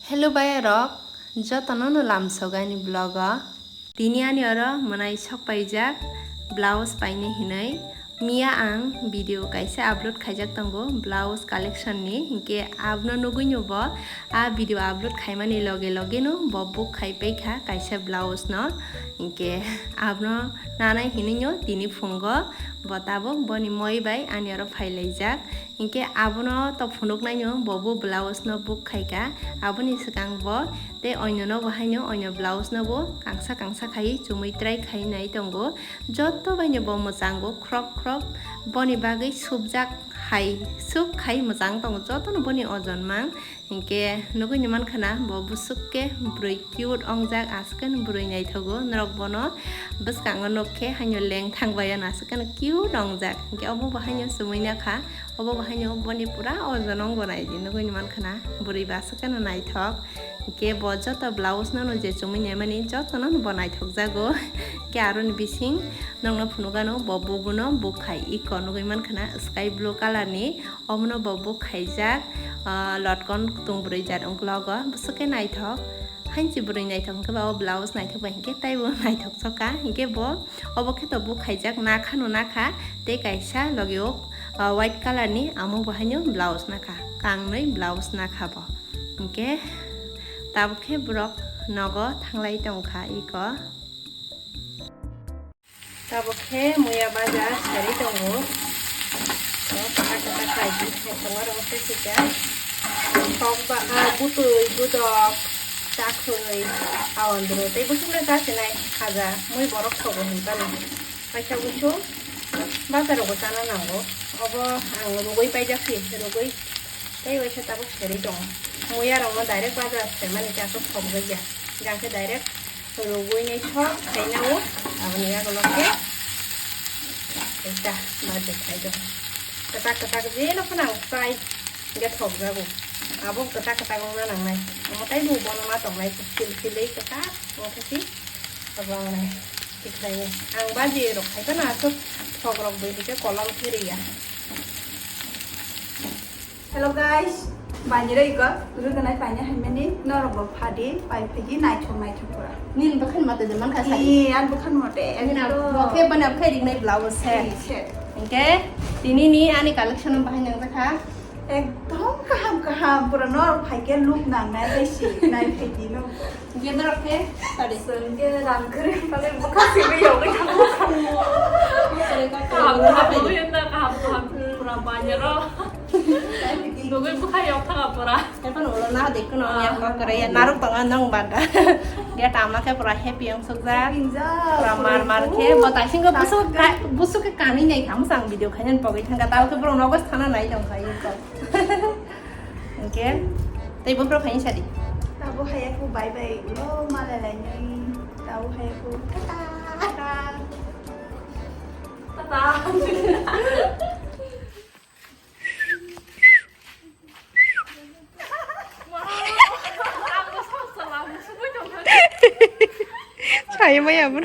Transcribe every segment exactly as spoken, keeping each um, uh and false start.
Hello bayarok, jotono no lamsok ani vlog o. Tini ani oro mwnai sok paijak blouse painai hinwi. Miya ang video kaisa upload khaijak tongo blouse collection ni, hinkhe abono nugwi no bo a video upload khaimani loge loge no bo book khai paikha kaisa blouse no, hinkhe abono nanai hinwi no tini phungo bo tabuk boni moi bai ani oro phailaijak. Hinkhe abono to phunuknaino bo bo blouse no book khaika, aboni swkang bo tei oino no bo haino oino blouse no bo kangsa kangsa khai chumui try khai nai tongo. Joto baino bo mwchango khorok khorok, boni bagwi subjak hai sub khai mwchang tongo jotono boni ojon mang. Hinkhe nugwi ni mankha na bo bwswk khe bwrwi cute ongjak, aswkhe no bwrwi naithogo, norok bono bwskango nuk khe haino lengthang bai ano aswkhe no cute ongjak. Hinkhe obo bo haino chumui nakha, obo bo haino boni pura ojon ongbo naidi, nugwi ni mankha na bwrwi bo aswkhe no naithok. Hinkhe bo joto blouse no no je chumui naimani jotono no bo naithok jago. Hinkhe aroni bising nokno phunukano bo bubuno book khai iko nugwi mankha na sky blue color ni. Omono bo book khaijak, ah, lotkon kutung bwrwi jat ungklogo, bwswk khe naithok. Hainsi bwrwi naithok hwnkhe ba o blouse naithok bai hinkhe taibo naithok soka. Hinkhe bo obo khe to book khaijak, nakhano nakha, tei kaisa logi o, ah, white color ni amo bo haino blouse nakha, kangnwi blouse nakha bo. Hinkhe tabuk khe borok nogo thanglai tongkha iko. Tabuk khe muya baja sari tongo. O, kwtak kwtak khlai di, hai tongo oro khe sika. Thok ba, ah, butui, budok, chakhwi, awandru tei bwswk le chasinai khaja, mui borok thogo hinphano. Kaisa busu bazar rogo chana nango. Obo ang rugwi paijak si, rugwi tei waisa tabuk sari tongo. Muya rokno direct bazar se mani khe aswk thok jakya. Jang khe direct rugwi nai thok khaina o, aboni yagulo khe ekta baje khai do. Kwtak kwtak jeno phano ang chai hwnkhe thok jago. Abo kwtak kwtak wngna nangnai. Omo tei bo bono ma tongnai sil silwi kwtak wngkhe si thok wngna nai. Tikhlai ang baje rok khai phano aswk thok rok bai hwnkhe kolom khe riya. Hello guys, bani roi go, rwgwnai paina haimani norok bo phadi, pai phaidi naithok naithok pura. Nini bwkhani mate de mankha sari. Ee, ani bwkhani mate, nini ekdom. Bo khe bana khai ringnai blouse he. Ee, se. Hinkhe tini ni ani collection bahai nangjakha. Ekdom kaham kaham, pura norok phaikhe look nangnai bai si, nai phaidi no. Hinkhe norok khe sari. Chwng khe rang kwrwi phalwi bwkha simi yogwi thango. Kaham kaham nugwi wngkha, kaham kaham pura banyaro. Nugwi bwkha yok thanga pura. Ephano ulo na dekno yak nok kore ya naruk tonga nong banda. Dia tama khe pura happy wng sukjak. Happy wng jak. Pura mar mar khe bo taising khe busuk khe kanwi nai tham sang video khainani pogwi thangkha tao khe borok nogo thana nai tongkha iko. Hinkhe tei bo borok khaini sadi. Tabo hai aku bye bye ulo malai lainai. Tabo hai aku tata. Tata. Saya maya bro.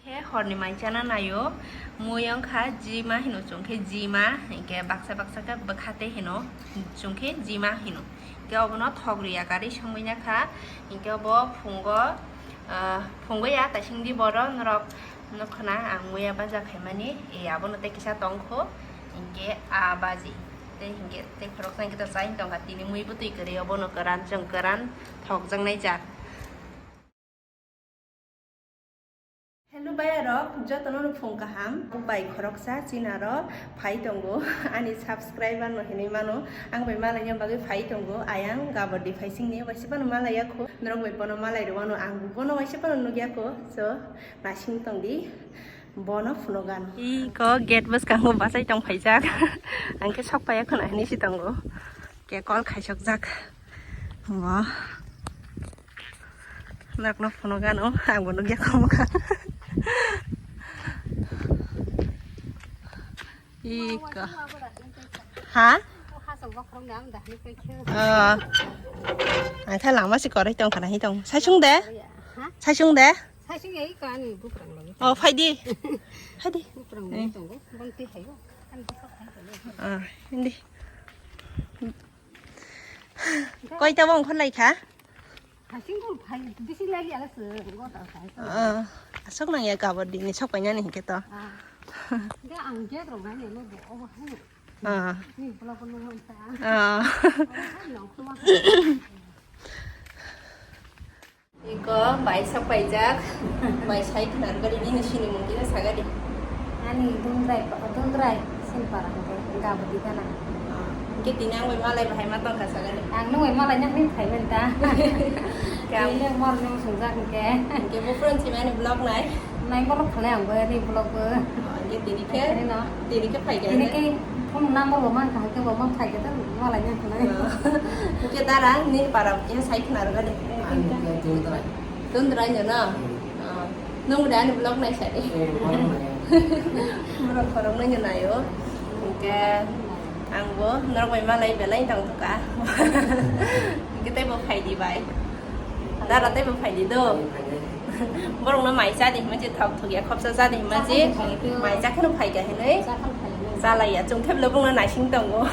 Khe horni mai chana naio, mui wngkha jima hino chwng khe jima, hinkhe baksa baksa khe bwkha tei hino chwng khe jima hino. Hinkhe obono thok riya karwi songwi nakha, hinkhe obo phungo, ah, phungo ya taisingdi boro norok nukho na ang muya baja khaimani, e abono tei kisa tongkho, hinkhe a baji tei hinkhe tei khoroksa hinkhe to chaini tongkha tini mui bwtwi kwrwi obono kwran chwng kwran thokjaknai jat. Hello bayarok, jotono no phung kaham. Bai khoroksa chinaro phai tongo, ani subscriber no hinwi mano, ang bai malaina bagwi phai tongo, ayang gabor di phaisingni waisa phano malaiya kho, norok bai bono malai rwano, ang bono waisa phano nukya kho, so nasing tongdi, bono phunukgano. Iko gate bwskango bachai tong phaijak, ang khe sok phaiya khwna hinwi si tongo, khe call khaisokjak bo. Nokno phunukgano, ang bo nukya kho mokha. Ika. Ha? Oh. Ang khe lama si koroi tong khana hi tong. Saisung de? Saisung de? Thaising ya ika ani bukrang lagi. Oh, phaidi. Phaidi. Bukrang lagi tonggo. Bang twi hayo. Ani bukrang hayo. Ah, hindi. Koita bong khon lai kha? Thaising bong phai bisi lai ya se go ta sai. Ah, asok nang ya kabaddi ni sok paina ni ke to. Ah. Ga ang ge rong nai ne lo bo obo hai. Ah. Ni pula pula nang ta. Ah. Obo hai nang kuma. Iko bai sok paijak, bai sai khwnar gari nini sini mung kisa sagadi. Ani dundrai, dundrai, sin para hwnkhe gabudi gana. Hwnkhe tini ang bai malai bahai ma tongkha sagadi. Ang nung bai malai nang ni phai menta. Kam. Tini mor nung sungjak hwnkhe. Hwnkhe bo phone si mani vlog nai. Nai vlog khalai ang bo, ni vlog bo. Hwnkhe tini khe, tini khe phai khe. Tini khe phone number bo man kha, hwnkhe bo man phai khe ta malai nang khalai. Hwnkhe dara, ni para khe sai khwnar gari. Ang khe Dundrai. Dundrai no, no? Hmm. Ah, nung da ani vlog nai sadi. Eh, vlog nai. Borok khorok nai no nayo. Hwnkhe ang bo norok bai malai belai tong thoka. Hwnkhe tei bo phaidi bai. Dara tei bo phaidi do. Borok no mai cha di hima je thok thok ya khopsa cha di hima je. Mai cha kheno phai ga hinui. Cha lai ya chung thep lo bung no naising tongo. Ah.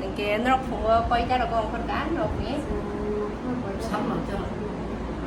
Hingke norok phungo koita rogo ongkhorka norokni? Sakno cha.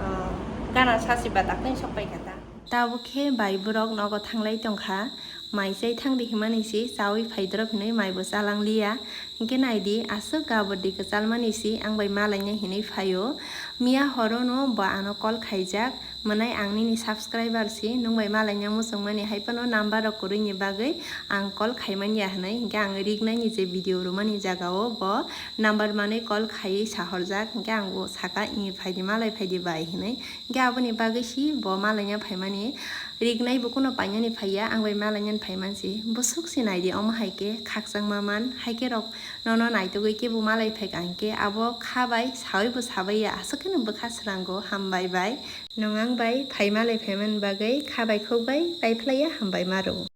Oh, gana sasi batak tei sok pai kha ta. Tabuk khe bai borok nogo thanglai tongkha, mai chai thangdi himani si chaui phaidrop hinui maibo chalangliya. Hingke naidi aswk gaboddi kwchalmani si ang bai malainai hinui phaio. Miya horono bo ano call khaijak. Mwnai ang nini subscriber si, nwng bai malaina muchungmani hai phano number rok kwrwini bagwi ang call khaimanya hwnwi, hinkhe ang Rignaini je video rwmani jagao bo number manwi call khaiwi sahorjak, hinkhe ang bo saka, "Ih, phaidi, malai phaidi bai," hwnwi. Hinkhe aboni bagwi si bo malaina phaimani, Rignai bo kuno painani phaiya, ang bai malainani phaimansi. Bwswk se naidi, omo hai khe khakchangma man, hai khe rok nono naitugwi kebo malai phaikha hinkhe abo kha bai saui bo sabai ya, aswk kheno bwkha srango, hambai bai. Nwng ang bai phai malai phaimani bagwi kha bai khuk bai paiphlaiya, hambai ma rw.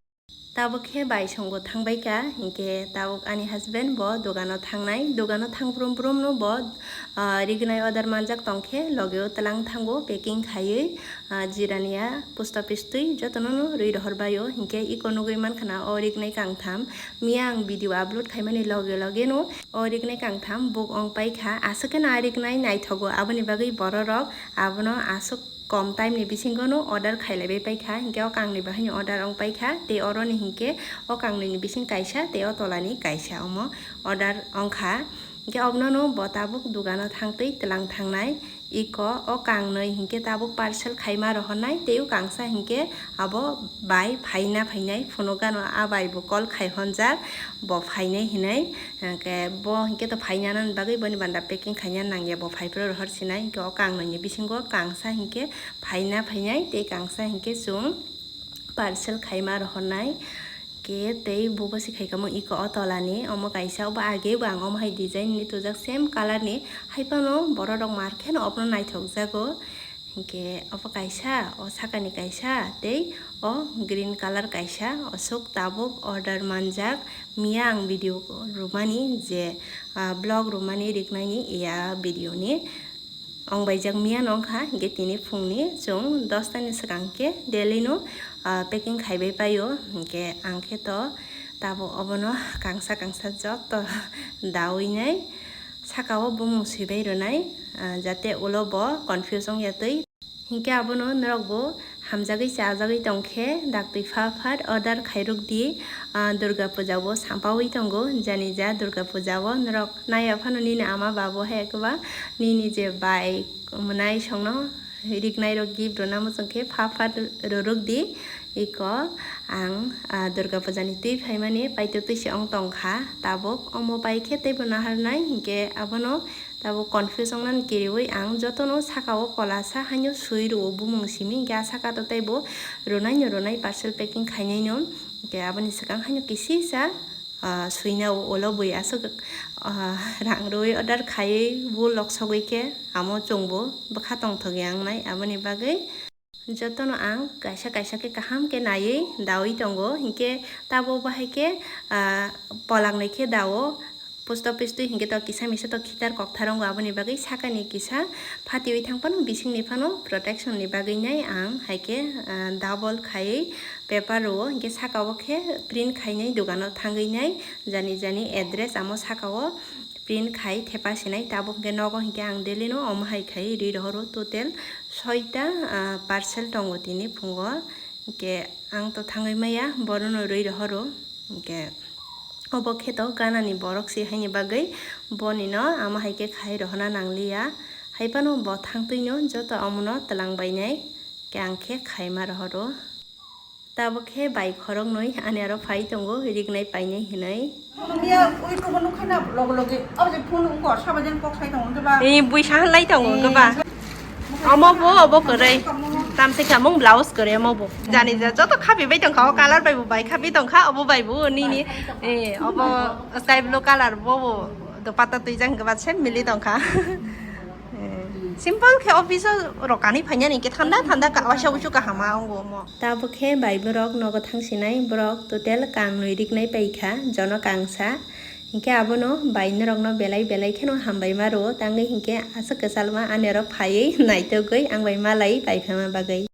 Tabuk khe bai songo thangbai kha, hinkhe tabuk ani husband bo dogano thangnai, dogano thang brum brum no bo, ah, Rignai order manjak tongkhe logeo twlang thango packing khaiwi, ah, Jirania post office twi jotono no rwi rohor baio, hinkhe iko nugwi mankha na o Rignai kangtham. Miya ang video upload khaimani loge loge no o Rignai kangtham book ong paikha, aswk kheno a Rignai naithogo, aboni bagwi bororok abono aswk kom time ni bisingo no order khailaibai paikha, hinkhe o kangni bahaino order ong paikha, tei oroni hinkhe o kangni ni bising kaisa tei o tolani kaisa omo order ongkha. Hinkhe obono no bo tabuk dogano thangtwi twlang thangnai. Iko o kangnwi hinkhe tabuk parcel khaima rohornai, tei o kangsa hinkhe abo bai phaina phainai, phunukgano a bai bo call khai honjak, bo phainai hinwi. Hinkhe bo hinkhe to phainani bagwi boni banda packing khaina nangya, bo phaiphuru rohor sinai, hinkhe o kangnwini bisingo kangsa hinkhe phaina phainai, tei kangsa hinkhe chwng parcel khaima rohornai. Khe tei bubo se khai kamo iko o tolani, omo kaisa, obo age bo ang omo hai design ni tujak, same color ni, hai phano borok rok mar kheno obono naithok jago. Hinkhe obo kaisa, o sakani kaisa, tei o green color kaisa, osuk tabuk order manjak, miya ang video rwmani je, ah, vlog rwmani Rignai ni ya video ni. Ong baijak miya no wngkha, hinkhe tini phungni chwng dosta ni swkang khe daily no, ah, packing khaibai paio, hinkhe ang khe to tabuk obono kangsa kangsa joto dawi nai, saka o bumung swibai rwnai, ah, jate ulo bo confuse wngya twi. Hinkhe abono norok bo hamjagwi chajagwi tongkhe, daktwi pha phat order khairok di. Ah, Durga Puja bo sampaui tongo, jani ja Durga Puja o norok naiya phano nini ama babu hai kwba nini je bai mwnai songno Rignai rok gift rwna muchung khe pha phat rwrwk di. Iko ang, ah, Durga Puja ni twi phaimani paitwk twi se ong tongkha tabuk, omo pai khe teibo naharnai, hinkhe abono tabuk confuse wngnani kiriui ang jotono saka o kolasa haino sui rwo bumung simi, hinkhe a saka to teibo rwnaino rwnai, parcel packing khainaino, hinkhe aboni swkang haino kisisa, ah, suina o ulo bui aswk, ah, rang rwui order khaiwi bo loksogwi khe amo chwngbo bwkha tongthokya wngnai, aboni bagwi jotono ang kaisa kaisa khe kaham khe naiwi daui tongo, hinkhe tabuk bahai khe, ah, polak nai khe dao. Post office twi hinkhe to kisa misa to khitar koktharwngo, aboni bagwi sakani kisa phatiwi thang phano bisingni phano protection ni bagwi nai ang haikhe, ah, double khaiwi paper rwo, hinkhe saka o khe print khainai dogano thangwi nai, jani jani address amo saka o print khai thepa sinai. Tabuk hinkhe nogo hinkhe ang daily no omo hai khai ri rohoro, total soita, ah, parcel tongo tini phungo. Hinkhe ang to thangwi maya, borono rwi rohoro. Hinkhe obo khe to ganani borok se haini bagwi bonino amo hai khe khai rohorna nangliya. Hai phano bo thangtwino joto omono twlang bainai, hinkhe ang khe khaima rohoro. Tabuk khe bai khoroknwi ani aro phai tongo, rignai painai hinwi. Miya ui tubo nukha na logo logi. Abo je phone ungko sabajen kok sai tongo hwnkhe ba. Ee, bui sahan lai tongo hwnkhe ba. Omo bo, obo kwrwi. Tamse khe amung blouse kwrwi omo bo. Jani ja joto khapi bai tongkha, o colour bai bo bai khapi tongkha, obo bai bo nini. Ee, obo sky blue colour bo bo. Dopata twijak hwnkhe ba se mili tongkha. Ee, simple khe office o rok kanwi phainani hwnkhe thanda thanda ka-, waisa wuisu kaham ma wngo omo. Tabuk khe bai borok nogo thangsinai, borok total kangnwi rignai paikha, jono kangsa. Hinkhe abono bai norokno belai belai kheno hambai ma rwo, tangwi hinkhe aswk kwchalma ani oro phaiwi naitugwi ang bai malai paiphama bagwi.